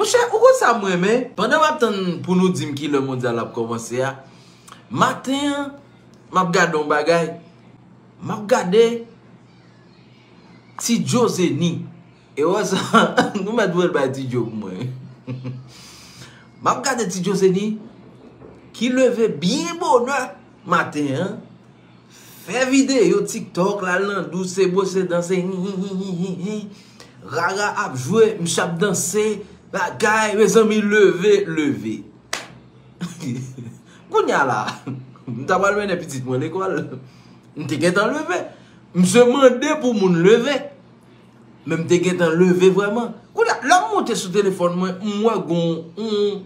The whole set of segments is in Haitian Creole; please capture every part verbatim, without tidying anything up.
Monchè, ou konn sa m renmen? Pandan m ap tann pou nou di m ki lè mondyal ap kòmanse a, maten an, m ap gade yon bagay. M ap gade Ti Joe Zeni. E wè sa, nou mèt voye l bay Ti Joe pou mwen. M ap gade Ti Joe Zeni ki leve byen bonè maten an. Fè videyo TikTok la, l nan dous, se bwose danse, hi, hi, hi, hi, hi, hi. Rara ap jwe, misye ap danse, bagay, mezanmi, leve, leve. Kounye a la, m ta pral mennen pitit mwen lekòl. M te gentan leve. Misye mande pou moun leve. Men m te gentan leve vrèman. Kounye a, lè m monte sou telefòn mwen, m wè gon yon,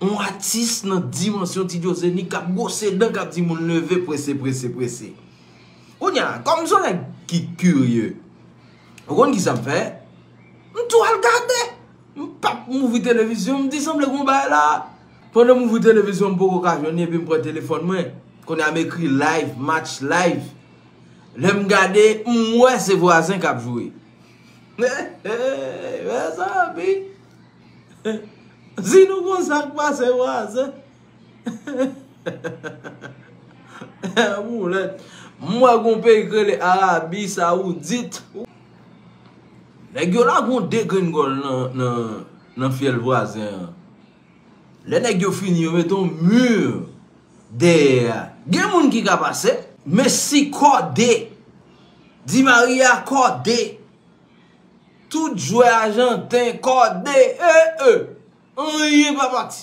yon atis nan dimansyon Ti Joe Zeni k ap bwose dan, k ap di moun leve prese, prese, prese. Kounye a, kòm m se yon nèg ki kirye, ou konn ki sa m fè? M tou al gade. M p ap, m ouvri televizyon, m di sanble gon bagay la. Pandan m ouvri televizyon, m poko ka jwenn li, epi m pran telefòn mwen. Kounye a, m ekri live, match live. Lè m gade, m wè se vwazen k ap jwe. Mezanmi, si nou konn sa k pase vwazen. Boulèt. M wè gon peyi k rele Arabi Sawoudit. Nèg yo lage yon de grenn gòl nan, nan, nan fyèl vwazen an. Lè nèg yo fini, yo mete yon mi dèyè a. Gen moun ki ka pase. Messi kòde. Di Maria kòde. Tout jwè ajanten kòde. E, e. Anyen pa pati.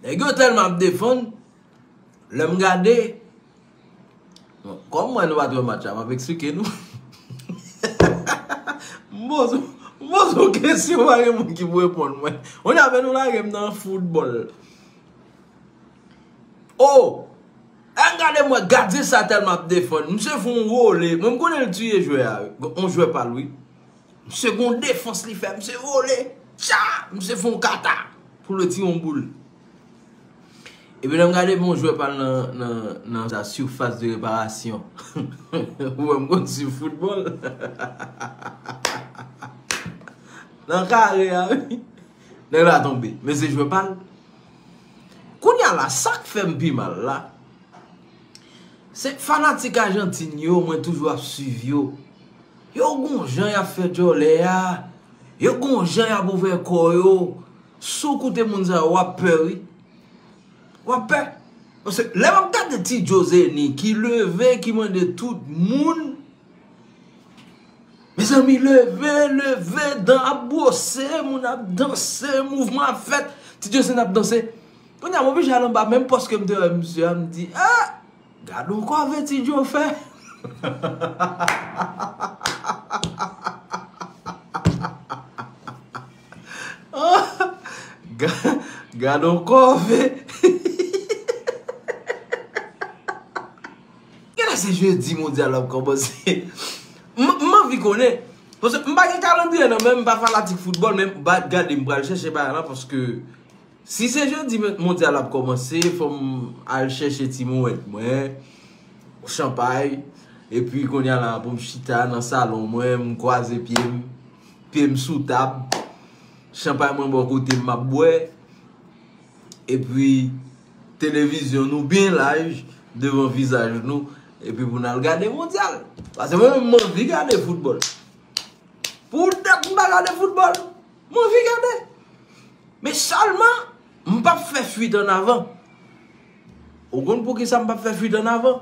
Nèg yo tèlman ap defann, lè m gade, bon, kòm mwen nou pa t wè match la, m ap eksplike nou. M poze, m poze yon kesyon, pa gen moun ki pou reponn mwen. Kounye a, nou lage m nan foutbòl. Oh! Lè m gade mwen, gadyen sa tèlman ap defann. Misye fè yon vole. Mwen, m konnen l tiye jwè a. Yon jwè pa l, wi. Misye gon defans li fè, misye vole. Tcha! Misye fè yon kata pou l tire yon boul. Epi lè m gade bon jwè pa l nan, nan, nan la surface de réparation. Ou wè m konn swiv foutbòl. Nan kare a, wi. Nèg la tonbe. Men se jwè pa l. Kounye a la, sa k fè m pi mal la, se fanatik Ajantin yo, mwen toujou ap swiv yo. Yo gon jan y ap fè djòlè a. Yo gon jan y ap ouvè kò yo. Si w koute moun sa yo, w ap pè, wi. W ap pè. Paske lè m ap gade Ti Joe Zeni ki leve, ki mande tout moun, mezanmi, leve, leve, dan ap bwose, moun ap danse, mouvman ap fèt. Ti Joe Zeni ap danse. Kounye a, m oblije al anba, menm pòs ke m te wè misye a, m di, ah! Gad on kòve Ti Joe fè. Ga-, gad on kòve. Genlè se jedi mondyal la ap kòmanse. M, m anvi konnen. Paske m pa gen kalandriye nan men m, m pa fanatik foutbòl, men m pa gade, m pral chèche bagay la, paske si se jedi men-, mondyal ap kòmanse, fò m al chèche ti mouwèt mwen, chanpay, epi kounye a la pou m chita nan salon mwen, m kwaze pye m, pye m sou tab, chanpay mwen bò kote m, m ap bwè, epi televizyon nou byen laj devan vizaj nou, epi pou n al gade mondyal. Paske mwen menm, m anvi gade foutbòl. Poutèt m pa gade foutbòl, m anvi gade. Men sèlman, m p ap fè fuit an avan. Ou konn poukisa m p ap fè fuit an avan?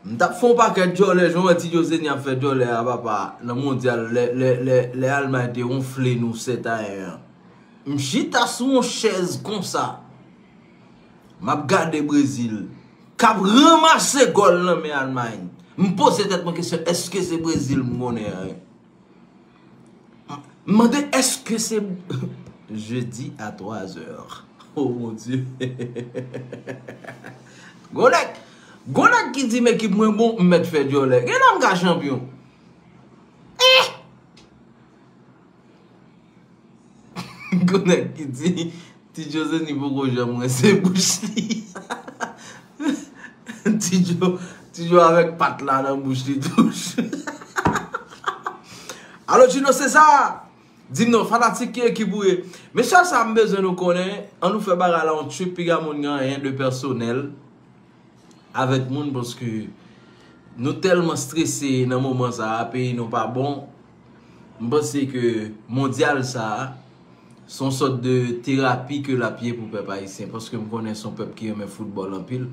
M t ap fè yon pakèt djòlè, jan w wè Ti Joe Zeni ap fè djòlè a, papa, nan mondyal, lè, lè, lè, lè Almay te wonfle nou sèt a en an. M chita sou yon chèz konsa. M ap gade Brezil k ap ranmase gòl nan men Almay. M poze tèt mwen kesyon, èske se Brezil m konnen an? M mande, èske se jedi a twa zè? Oh mon Dieu. Gon nèg, gon nèg ki di m ekip mwen bon, m mèt fè djòlè. Gen lè m ka chanpyon. Eh! Gon nèg ki di, Ti Joe Zeni poko janm rense bouch li. Ti Joe, Ti Joe avèk pat la nan bouch li touch. Alo, Gino César! Di m non, fanatik ki ekip ou ye? Men chak sa m bezwen nou konnen, an nou fè bagay la yon trip piga moun gen anyen de pèsonèl avèk moun, paske nou tèlman strese nan moman sa a, peyi nou pa bon. M panse ke mondyal sa a, se yon sòt de terapi ke l ap ye pou pèp ayisyen, paske m konnen se yon pèp ki renmen foutbòl anpil.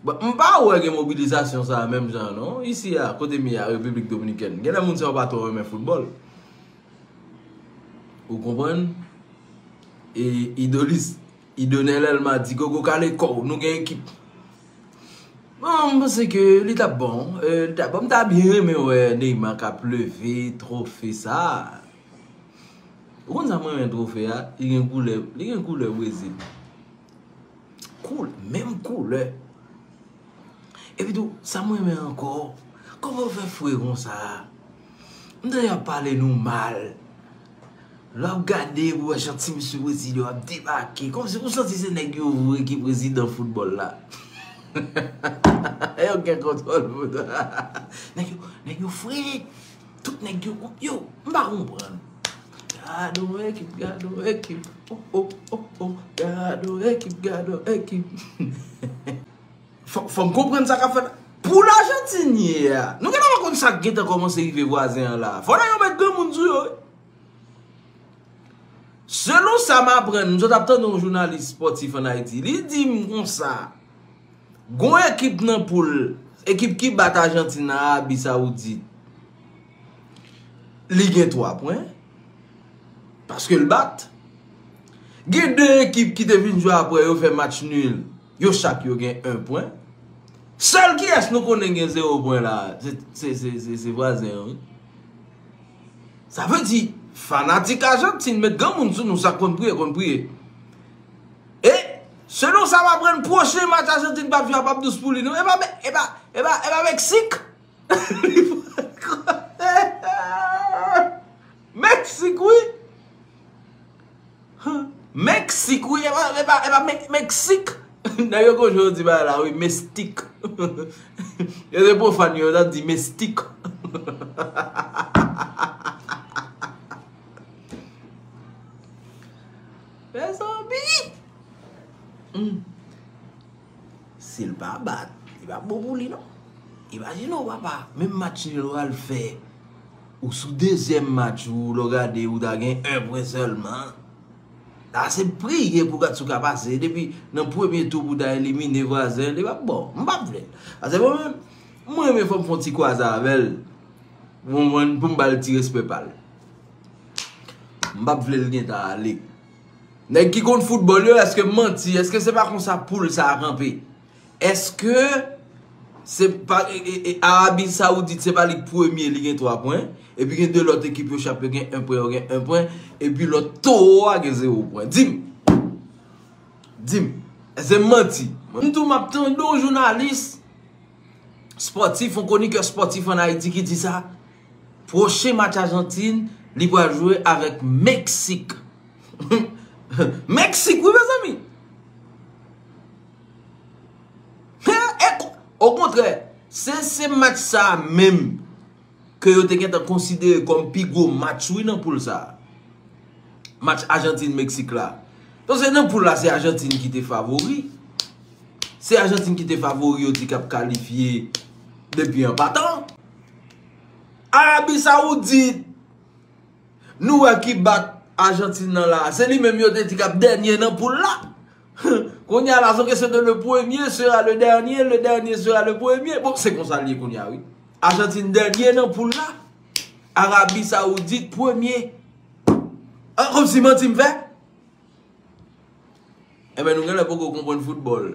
Bon, m pa wè gen mobilizasyon sa a menm jan non. Isi a, kote m ye a, Repiblik Dominikèn, genlè moun sa yo pa twò renmen foutbòl. Ou konprann? E Idolis, Idonel Elma di, Gogo kale kò w, nou gen ekip. Bon, m panse ke li t ap bon. E, li t ap bon. M ta byen renmen wè Neymar k ap leve twofe sa a. Ou konn sa mwen renmen twofe a? Li gen koulè, li gen koulè Brezil. Koul-, menm koulè. Epi tou, sa mwen renmen ankò, kòman yo fè fre konsa? M tande y ap pale nou mal. Lè w ap gade, ou wè jan ti mesye Brezil yo ap debake. Kòmsi ou santi se nèg yo vre ki prezidan foutbòl la. Yo gen kontwòl foutbòl. Nèg yo, nèg yo fre. Tout nèg yo, yo, m pa konprann. Gade yon ekip, gade yon ekip. Oh, oh, oh, oh. Gade yon ekip, gade yon ekip. Fò, fò m konprann sa k ap fèt. Pou Lajantin ye a. Nou genlè pa konn sa k gentan kòmanse rive vwazen an la. Fò nèg yo met granmoun sou yo, wi. Selon sa m aprann, m sot ap tande yon jounalis spòtif ann Ayiti. Li di m konsa, gon ekip nan poul, ekip ki bat Ajantin nan Arabi Sawoudit, li gen twa pwen. Paske l bat. Gen de ekip ki te vin jwe apre yo fè match nil. Yo chak yo gen en pwen. Sèl kiyès nou konnen gen zewo pwen la, se, se, se, se, se vwazen an, wi. Sa vle di, fanatik Ajantin met granmoun sou nou, sa k konn priye, konn priye. E, selon sa m aprann, pwochen match Ajantin p ap jwe a p ap dous pou li, non. E pa, e pa, e pa, e pa Meksik. Meksik, wi. Meksik, wi, e pa, e pa, e pa Mek-, Meksik. Nèg yo konn jwe yo di bagay la, wi, mestik. Yo se pwofàn yo, yo t ap di mestik. Mezanmi! Hmm. Si l pa bat, li pa bon pou li, non. Imajine w, papa, menm match nil w al fè, ou sou dezyèm match ou, lè w gade, ou ta gen en pwen sèlman. La, se priye pou gad sa w ka pase. Depi nan premye tou pou ta elimine vwazen, li p ap bon. M p ap vle l. Paske mwen menm, mwen menm fò m fè yon ti kwaze avè l. Pou mwen, pou m ba l ti respè pa l. M p ap vle l gentan ale. Nèg ki konn foutbòl yo, èske m manti? Èske se pa konsa poul sa a kanpe? Èske se pa, e, e, e, Arabi Sawoudit se pa li k premye, li gen twa pwen, epi gen de lòt ekip yo chak yo gen en pwen, yo gen en pwen, epi lòt towo a gen zewo pwen? Di m. Di m. Èske m manti? M tou m ap tande yon jounalis spòtif, yon kwonikè spòtif ann Ayiti ki di sa, pwochen match Ajantin, li pral jwe avèk Meksik. Meksik, wi, mezanmi. E, e, okontrè, se, se match sa a menm ke yo te gentan konsidere kòm pi gwo match, wi, nan poul sa a. Match Ajantin-Meksik la. Donk, se nan poul la, se Ajantin ki te favori. Se Ajantin ki te favori, yo di k ap kalifye depi an patan. Arabi Sawoudit, nou wè ki bat Ajantin nan la. Se li menm yo te di k ap dènye nan poul la. Kounye a la, se yon kesyon de le premier sera le dernier, le dernier sera le premier. Bon, se konsa l ye kounye a, wi. Ajantin dènye nan poul la. Arabi Sawoudit premye. Ah, kòmsi manti m fè? Enben, nou genlè poko konprann foutbòl.